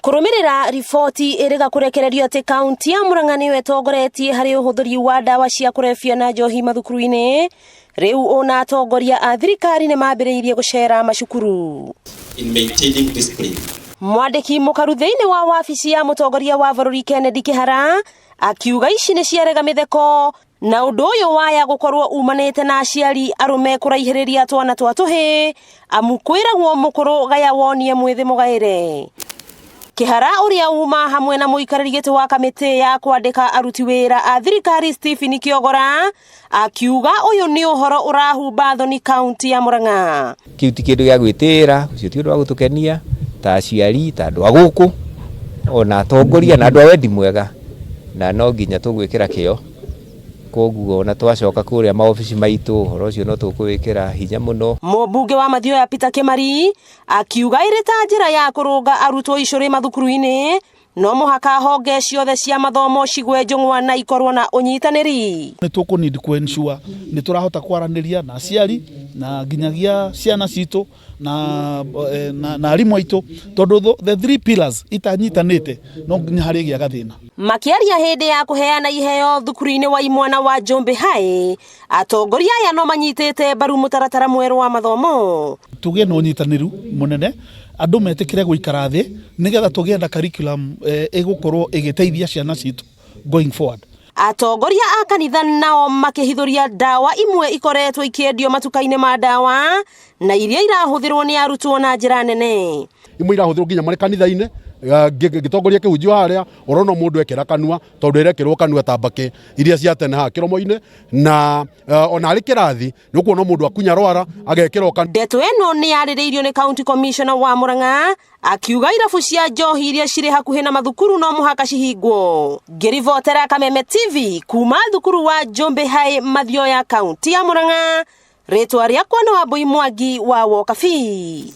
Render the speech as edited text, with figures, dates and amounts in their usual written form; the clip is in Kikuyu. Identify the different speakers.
Speaker 1: Kũrũmĩrĩra riboti ĩrĩga kũrekererio atĩ kaunti ya Murang'a nĩyo ĩtongoretie harĩ ũhũthĩri wa ndawa cia kũrebia na njohi mathukuru-inĩ, rĩu ona atongoria a thirikari nĩ mambĩrĩirie gũcera macukuru.
Speaker 2: In maintaining discipline.
Speaker 1: Mwandĩki mũkaru thĩinĩ wa wabici ya mũtongoria wa bũrũri Kennedy Kĩhara akiuga ici nĩ ciarega mĩtheko na ũndũ ũyũ waya gũkorwo umanĩte na aciari arũme kũraihĩrĩria twana twa tũhĩĩ amu kwĩragwo mũkũrũ gaya wonie mwĩthĩ mũgaĩre. Kĩhara ũrĩa uma hamwe na mũikarĩri gĩtĩ wa kamĩtĩ ya kwandĩka aruti wĩra a thirikari Stephen Kĩogora akiuga ũyũ nĩ ũhoro ũrahumba thoni kaunti ya Murang'a.
Speaker 3: Kĩu ti kĩndũ gĩa gwĩtĩĩra, ũcio ti ũndũ wa gũtũkenia ta aciari, ta andũ a gũkũ, ona atongoria na andũ a wendi mwega, na no nginya tũgwĩkĩra kĩo. Koguo ona twacoka kũrĩa maobici maitũ, ũhoro ũcio no tũkũwĩkĩra hinya mũno.
Speaker 1: Mũmbunge wa Mathioya Peter Kĩmari akiuga ĩrĩ ta njĩra ya kũrũnga arutwo icũrĩ mathukuru-inĩ no mũhaka honge ciothe cia mathomo cigwe njũng'wa na ikorwo na ũnyitanĩri.
Speaker 4: Nĩ tũkũ need ku ensure nĩ tũrahota kwaranĩria na aciari na nginyagia ciana citũ na, na, na arimũ aitũ tondũ the three pillars itanyitanĩte no nginya harĩgĩa gathĩna.
Speaker 1: Makĩaria hĩndĩ ya kũheana iheo thukuru-inĩ wa imwana wa Njũmbĩ High, atongoria aya no manyitĩte mbaru mũtaratara mwerũ wa mathomo.
Speaker 4: Tũgĩe na ũnyitanĩru mũnene, andũ metĩkĩre gũikara thĩ nĩgetha tũgĩe na curriculum ĩgũkorwo ĩgĩteithia ciana citũ going forward.
Speaker 1: Atongoria a kanitha nao makĩhithũria ndawa imwe ikoretwo ikĩendio matuka-inĩ ma ndawa na iria irahũthĩrwo nĩ arutwo na njĩra nene.
Speaker 5: Imwe irahũthĩrwo nginya marĩ kanitha-inĩ, ngĩtongoria kĩhunjio harĩa ũrona mũndũ ekĩra kanua tondũ ĩrekĩrwo kanua ta mbakĩ iria cia tene haha kĩromo-inĩ, na ona arĩ kĩrathi nĩ ũkuona mũndũ akunya rwara agekĩrwo kanua.
Speaker 1: Ndeto ĩno nĩ yarĩrĩirio nĩ County Commissioner wa Murang'a akiuga irabu cia njohi iria cirĩ hakuhĩ na mathukuru no mũhaka cihingwo. Ngĩribotera Kameme TV kuma thukuru wa Njũmbĩ High, Mathioya, kaunti ya Murang'a, rĩtwa rĩakwa nĩ Wambui Mwangi wa Wokabi.